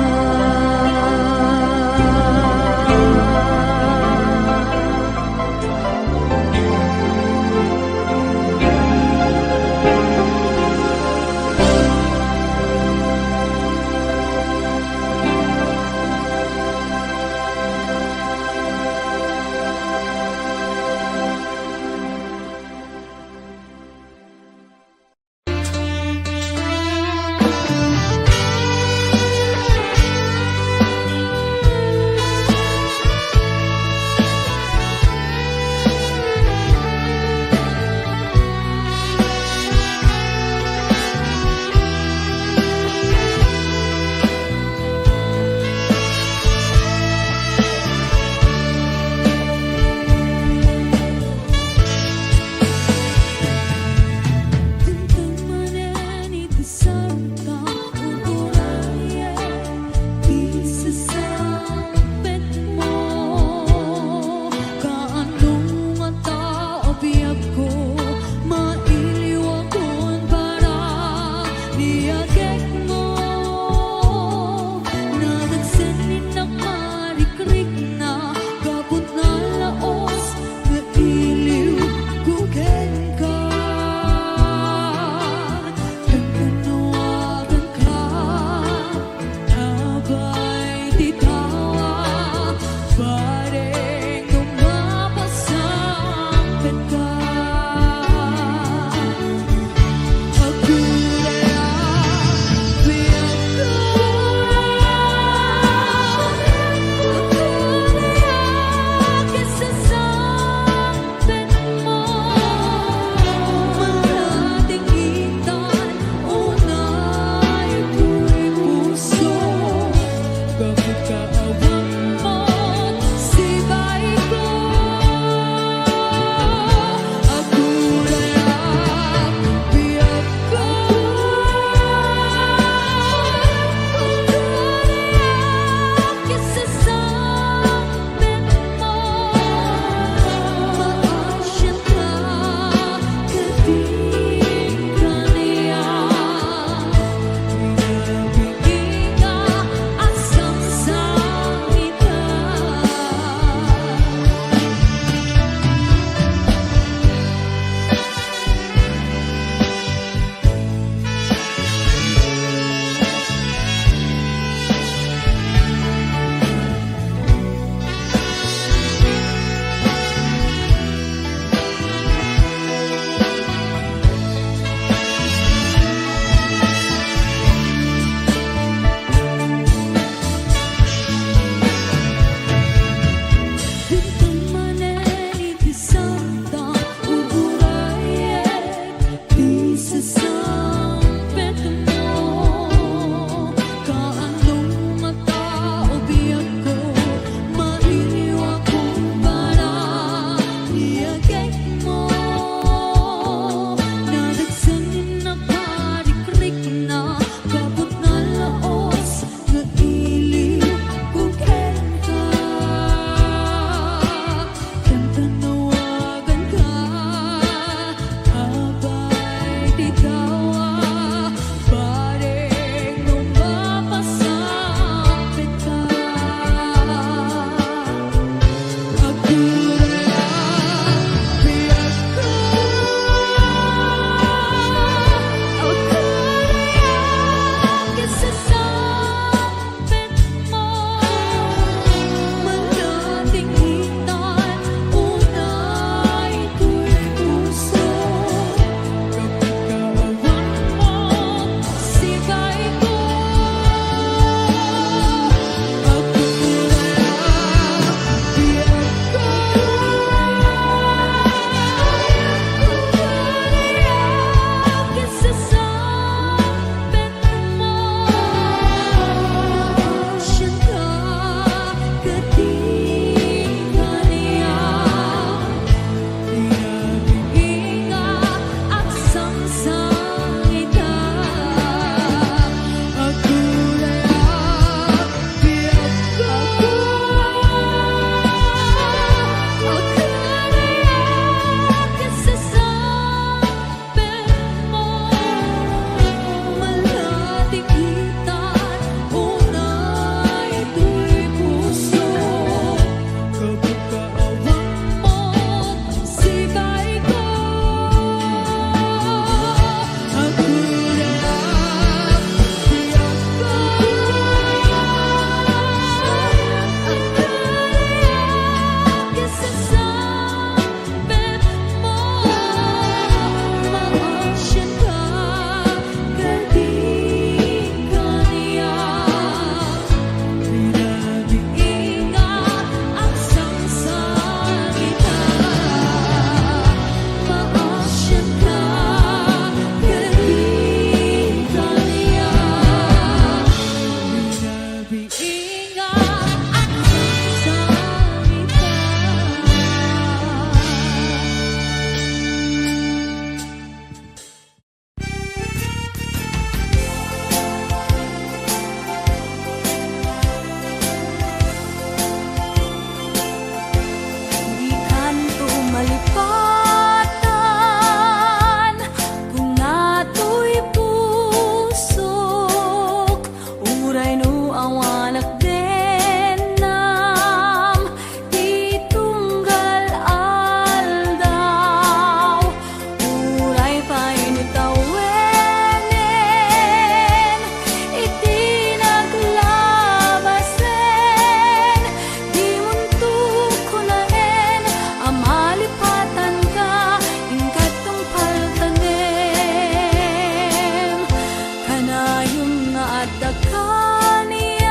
Dakaniak,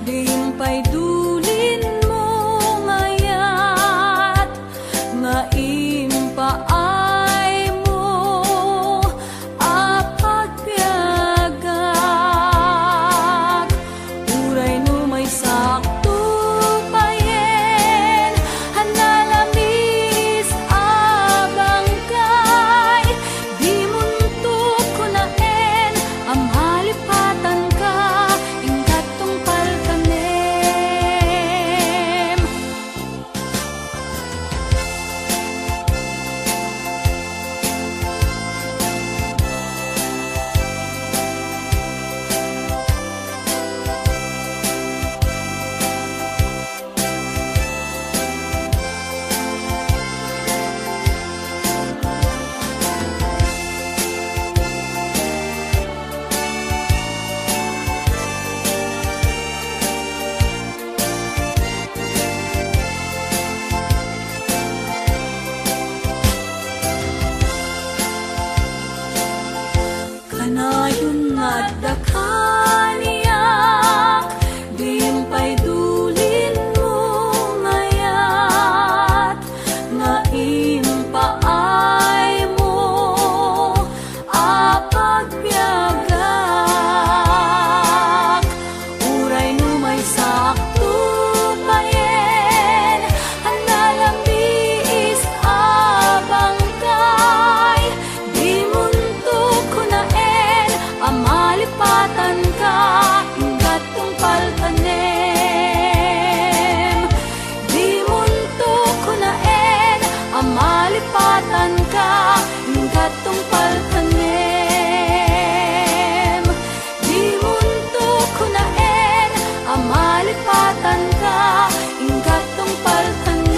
di pay dulinmo ngayat nga impaaymo a pagbiagak. Uray no maysakto payen a nalamis a bangkay, dimonto kunaen a malipatanka, ingka tungpal tanem. Kanayon nga adda kaniak, di pay dulinmo ngayat nga impaaymo a pagbiagak. Uray no maysakto payen a nalamis a bangkay, dimonto kunaen a malipatanka, ingka tungpal tanem. Dimonto kunaen a malipatanka, ingka tungpal tanem. Dimonto kunaen a malipatanka, ingka tungpal tanem.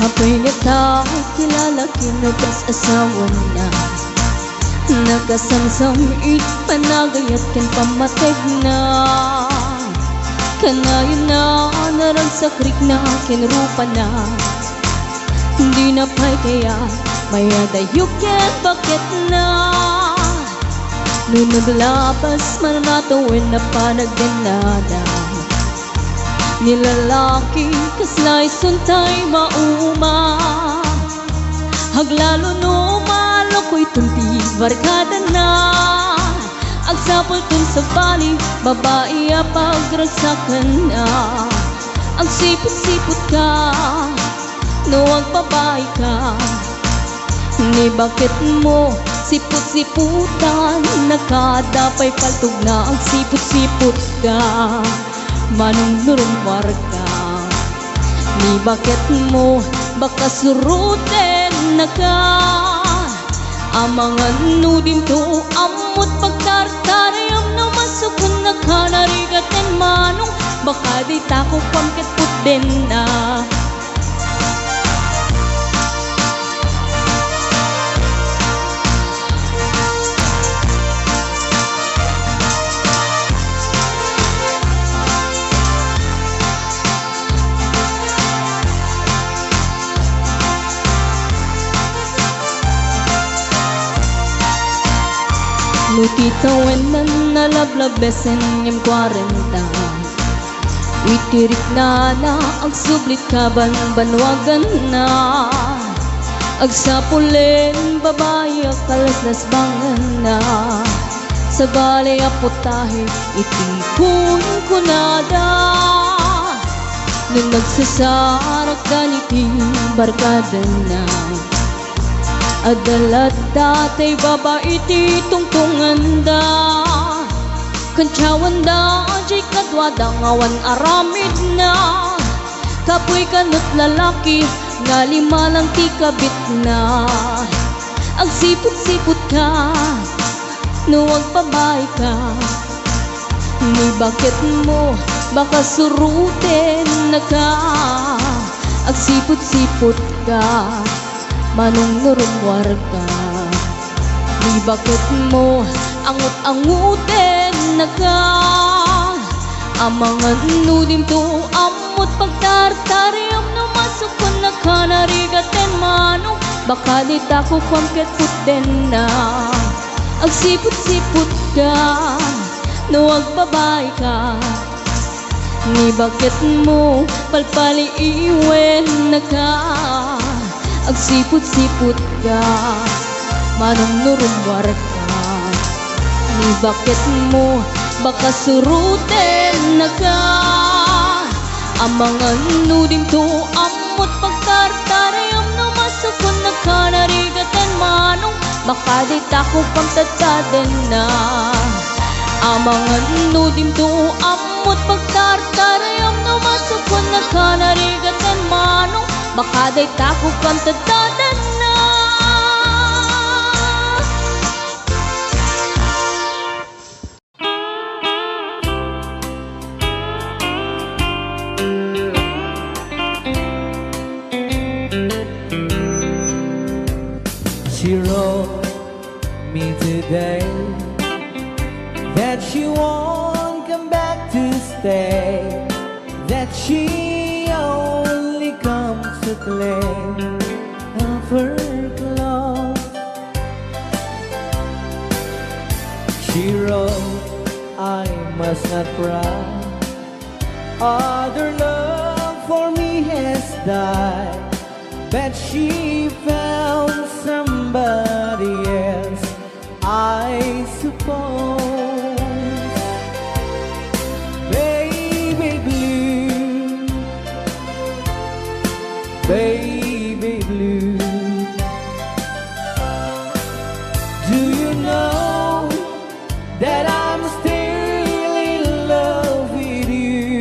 Apay ngata ti lalaki no kas asawana. Nakasamsam iti panagayat ken pammategna. Kanayonna naragsak rikna ken rupana. Dina pay kayat mayadayo ken baketna. No naglabas, mananatawen a panagdennada. Ni lalaki, kasla isun tay mauma. Aglalo no malukoy ton ti barkadana. Agsapul ton sabali, babai a pagragsakanna. Agsiput-siput ka, no agbabai ka. Ni baketmo, siput-siputan, nakada pay paltogna, agsiput-siput ka. Manong nurumwarka, ni baketmo, baka suruten naka. Amangan no dinto, ammot pagtartarayam no masukun naka narigat ken manong, baka dita ko pamketpot denna. No ti tawenan, nalablabesen ngem kuarenta. Iti riknana, agsublit ka banbanwaganna. Agsapulen babai a kalaslasbanganna. Sabali a putahe iti kunkunada. No nagsasarakdan iti barkadana, adda latta tay baba iti tungtunganda. Kantiawanda jay kaduada nga awan aramidna. Kapuy kano ti lalaki nga lima lang ti kabitna. Agsiput-siput ka no agbabai ka. Ni baketmo, baka surutenna ka. Agsiput-siput ka, Manong no rummuar ka. Ni baketmo, angut-angutenna ka. Amangan no dimto ammot pagtartariam no masukkonna ka narigat ken manong. Baka dayta kukuam ket putdenna. Agsiput-siput ka no agbabai ka. Ni baketmo, palpaliiwenna ka. Agsiput-siput ka, manong no rummuar ka. Ni baketmo, baka surutenna ka. Amangan no dimto ammot pagtartariam no masukkonna ka narigat ken manong. Baka dayta kukuam tadtadenna. Amangan no dimto ammot pagtartariam no masukkonna ka narigat ken manong. Baka dayta kukuam tadtadenna. She wrote me today that she won't come back to stay, that she only comes to play of her clothes. She wrote, "I must not cry. Other love for me has died." But she found somebody else, I suppose. Baby blue, baby blue. Do you know that I'm still in love with you?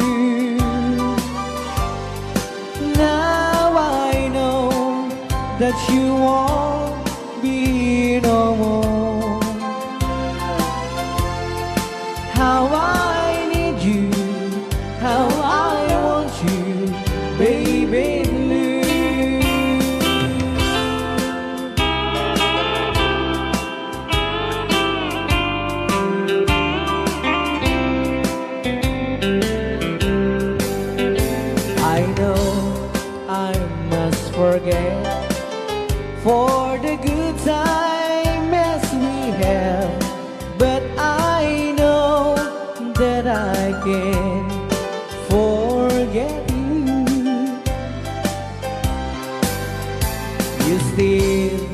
Now I know that you won't be no more. How I need you, how I want you, baby blue. I know I must forget for the good time as we have, but I know that I can forget you. You still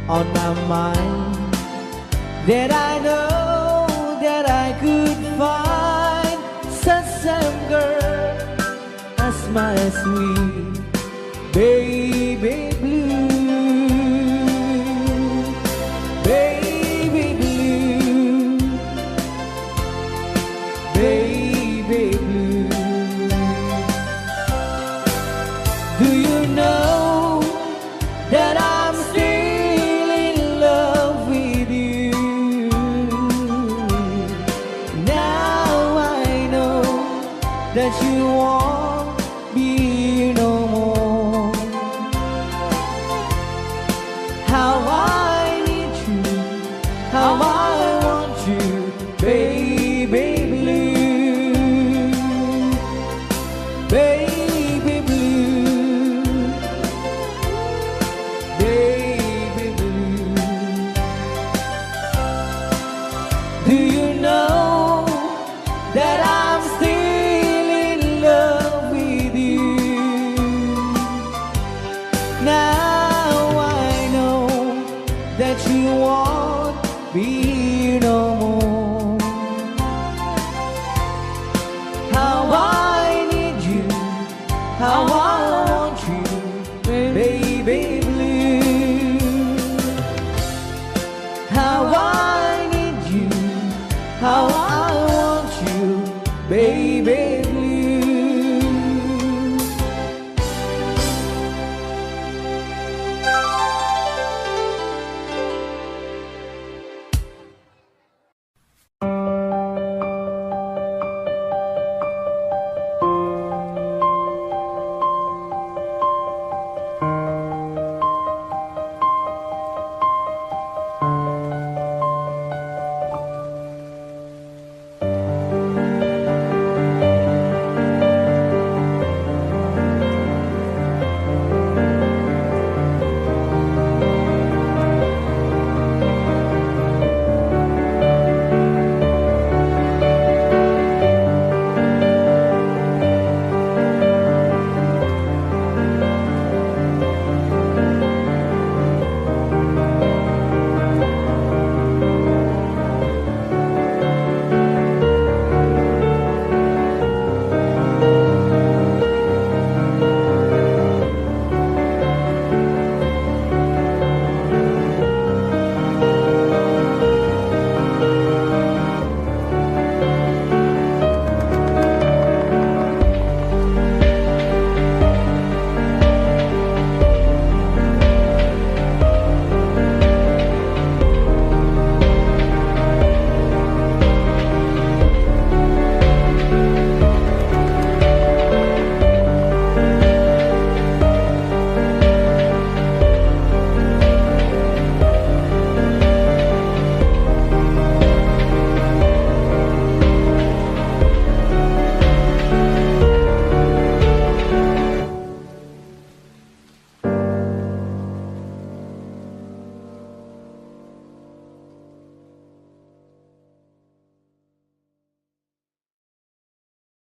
on my mind, that I know that I could find such same girl as my sweet baby blue, baby blue, baby blue. Do you know